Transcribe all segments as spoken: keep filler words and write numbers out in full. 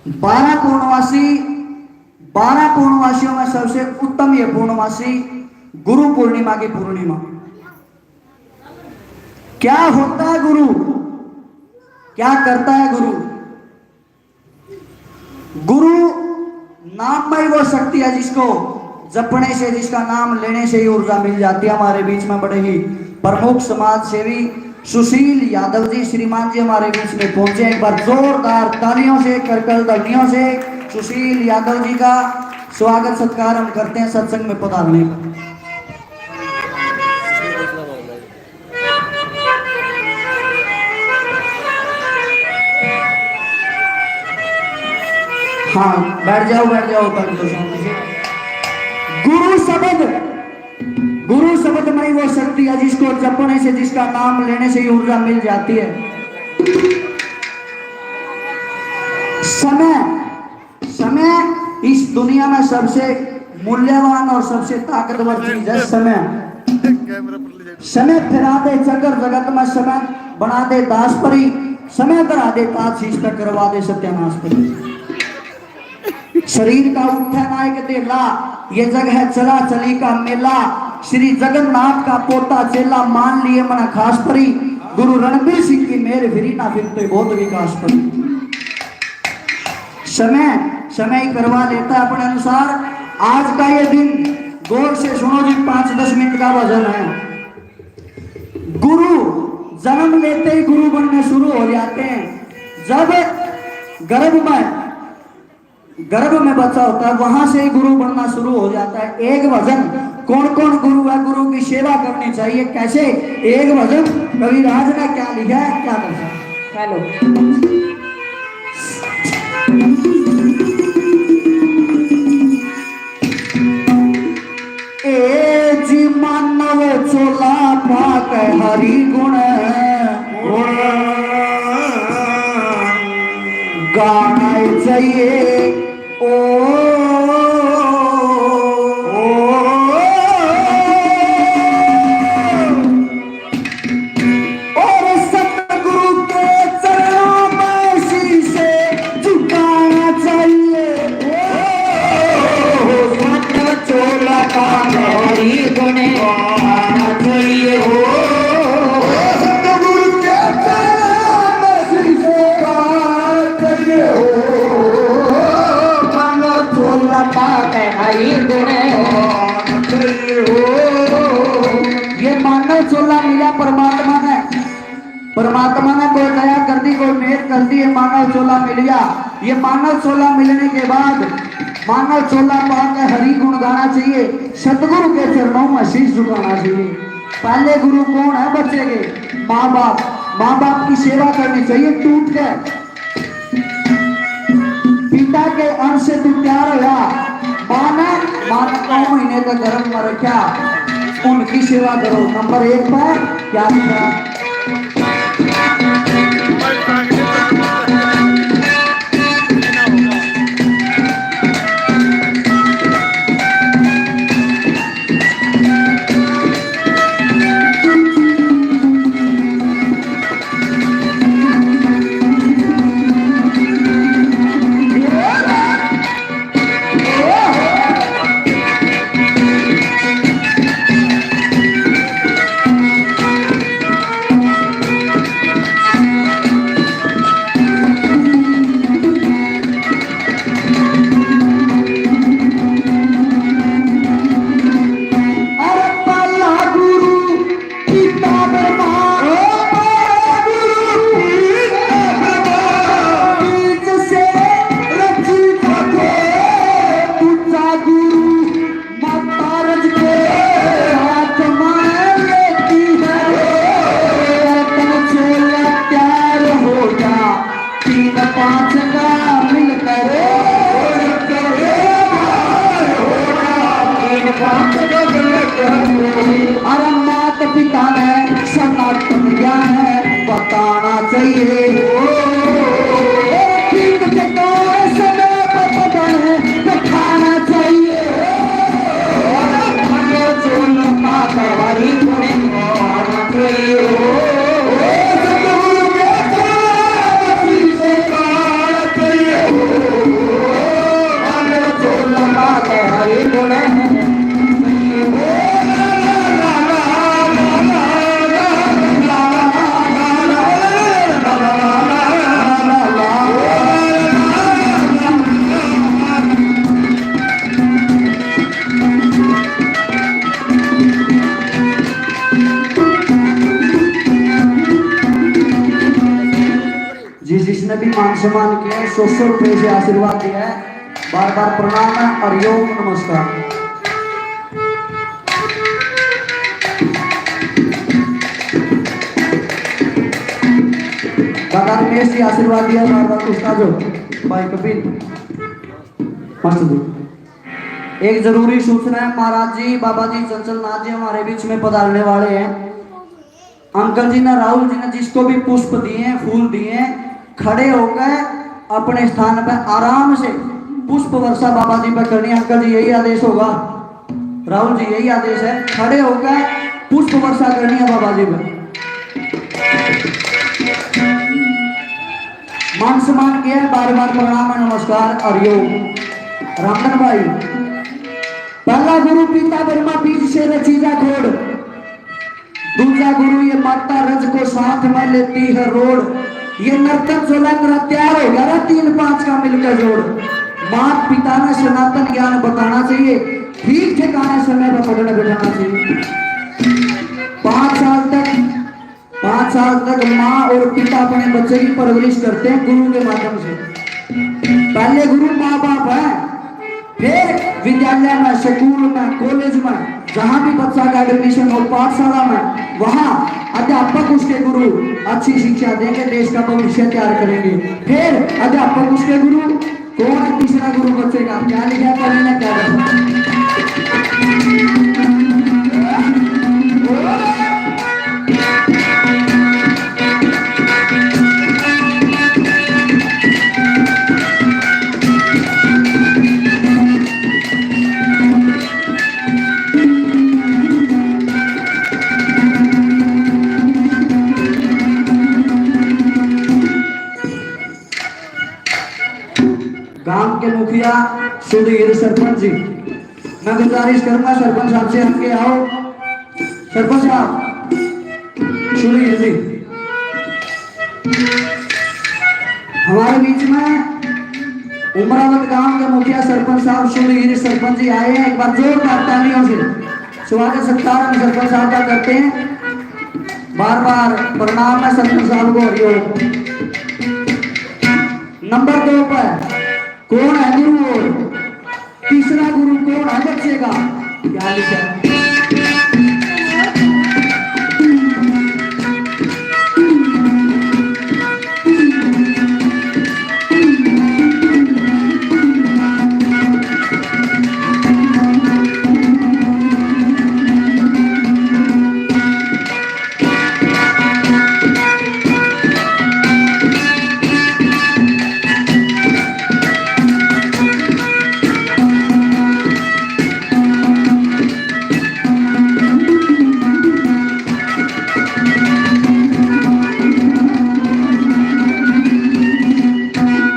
बारह पूर्णवासी, बारह पूर्णवासियों में सबसे उत्तम ये पूर्णवासी गुरु पूर्णिमा की पूर्णिमा। क्या होता है गुरु, क्या करता है गुरु? गुरु नाम में ही वो शक्ति है जिसको जपने से, जिसका नाम लेने से ही ऊर्जा मिल जाती है। हमारे बीच में बड़े ही प्रमुख समाज सेवी सुशील यादव जी श्रीमान जी हमारे बीच में पहुंचे। एक बार जोरदार तालियों से, करकल ध्वनियों से सुशील यादव जी का स्वागत सत्कार हम करते हैं सत्संग में पधारने का। हाँ, बैठ जाओ, बैठ जाओ, बैठ जाओ, शांति से। गुरु शब्द, गुरु शब्द में ही वो शक्ति है जिसको जपने से, जिसका नाम लेने से ही ऊर्जा मिल जाती है। समय, समय इस दुनिया में सबसे मूल्यवान और सबसे ताकतवर चीज है। समय, समय फिरा दे चक्कर जगत में, समय बना दे दास परी, समय धरा दे ताज शीश पे, करवा दे सत्यानाश परी। शरीर का उठे ना एक देला, ये जग है चला चली का मेला। श्री जगन्नाथ का पोता चेला, मान लिए मन खास परी। गुरु रणबीर सिंह की मेहर फिरी ना, फिर तो बहुत विकास परी। समय, समय ही करवा लेता है अपने अनुसार। आज का ये दिन गौर से सुनो जी, पाँच दस मिनट का भजन है। गुरु जन्म लेते ही गुरु बनने शुरू हो जाते हैं। जब गर्भ में, गर्भ में बच्चा होता है, वहां से ही गुरु बनना शुरू हो जाता है। एक भजन, कौन कौन गुरु है, गुरु की सेवा करनी चाहिए, कैसे? एक भजन कविराज ने क्या लिखा है, क्या दर्शा? हेलो। ए जी मानव चोला पाके हरि गुण, गुण गाना चाहिए। ओ, ओ, और सतगुरु के चरणों में शीशे झुकाना चाहिए। ओ, सत चोला का हरि गुण गाना चाहिए। ओ, सतगुरु के चरणों में शीशे झुकाना चाहिए। ओ, मानव चोला पाके हरि गुण गाना चाहिए। ओ, ये मानव चोला मिला परमात्मा ने, परमात्मा ने कोई दया कर दी, कोई मेहर कर दी, ये मानव चोला मिल गया। ये मानव चोला मिलने के बाद मानव चोला पा के हरि गुण गाना चाहिए, सतगुरु के चरणों में शीश झुकाना चाहिए। पहले गुरु कौन है बच्चे के? माँ बाप। माँ बाप की सेवा करनी चाहिए टूट के। पिता के अंश से तू तैयार होया, माँ ने, माँ ने नौ महीने के गर्भ में रखा, उनकी सेवा करो। नंबर एक पर क्या लिखा? जी, जिसने भी मान सम्मान किया है, सौ सौ रुपये से आशीर्वाद दिया है, बार बार प्रणाम है। हरिओम नमस्कार। दादा रमेश जी आशीर्वाद दिया, बार बार उस्ताद हो, भाई कपिल मास्टर जी। एक जरूरी सूचना है, महाराज जी, बाबा जी चंचल नाथ जी हमारे बीच में पधारने वाले हैं। अंकल जी ने, राहुल जी ने जिसको भी पुष्प दिए हैं, फूल दिए हैं, खड़े होकर अपने स्थान पर आराम से पुष्प वर्षा बाबा जी पर करनी है। अंकल जी, यही आदेश होगा, राहुल जी, यही आदेश है, खड़े होकर पुष्प वर्षा करनी है बाबा जी पर। मान सम्मान किया है, बार बार प्रणाम है, नमस्कार, हरिओम। रामधन भाई, पहला गुरु पिता ब्रह्मा, बीज से रची जा खोड़। दूजा गुरु ये माता रज को साथ में लेती है रोड़। ये नर्तन जो लग रहा तैयार हो गया ना, तीन पांच का मिलकर जोड़। मात पिता ने सनातन ज्ञान बताना चाहिए, ठीक ठिकाने समय पर पकड़ बैठाना चाहिए। पांच साल तक, पांच साल तक माँ और पिता अपने बच्चे की परवरिश करते हैं गुरु के माध्यम से। पहले गुरु माँ बाप है, फिर विद्यालय में, स्कूल में, कॉलेज में, जहाँ भी बच्चा का एडमिशन हो, पाठशाला में, वहाँ अध्यापक उसके गुरु अच्छी शिक्षा देंगे, देश का भविष्य तैयार करेंगे। फिर अध्यापक उसके गुरु, कौन है तीसरा गुरु बच्चे का, क्या लिखा है पढ़ने में, क्या लिखा है? गांव के मुखिया सुधीर सरपंच जी, मैं गुजारिश करूंगा सरपंच साहब से, आगे आओ। सरपंच साहब, सुधीर जी, हमारे बीच में उमरावत गांव के मुखिया सरपंच साहब सुधीर सरपंच जी आए हैं। एक बार जोरदार तालियों से स्वागत सत्कार हम सरपंच साहब का करते हैं। बार बार प्रणाम है सरपंच साहब को, हरिओम। नंबर दो पर कौन है गुरु और तीसरा गुरु कौन है बच्चे का, क्या लिखा है?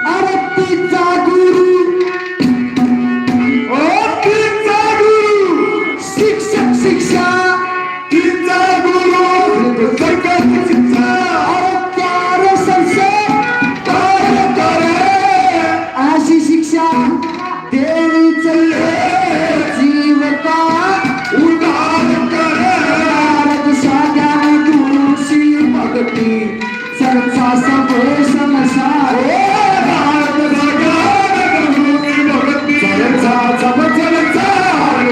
अरे तीजा गुरु, ओ तीजा गुरु, शिक्षक शिक्षा, तीजा गुरु, जगत शिक्षा, अरे प्यार संस्कार करे, ऐसी शिक्षा देनी चाहिए, जीव का उद्धार करे। नारद साध्या में गुरु सी भक्ति, चर्चा सब संसार। ओ नारद साध्या में गुरु सी भक्ति, चर्चा सब संसार।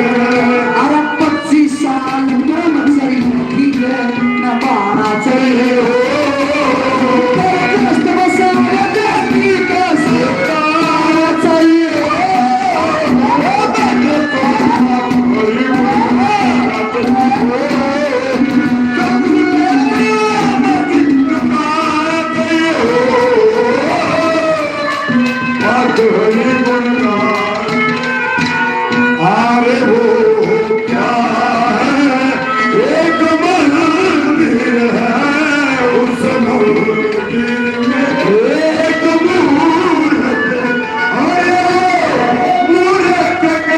अरे पच्चीस साल ब्रह्मचर्य की नभाना चाहिए हो। अरे वो क्या है, एक मंदिर है, उस मंदिर में एक मूरत है। अरे मूरत के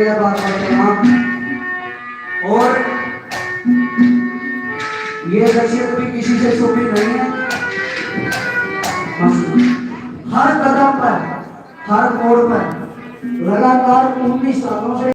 बार बार प्रणाम। और ये नसीहत भी किसी से छुपी नहीं है। हर कदम पर, हर मोड़ पर लगातार उन्नीस सालों से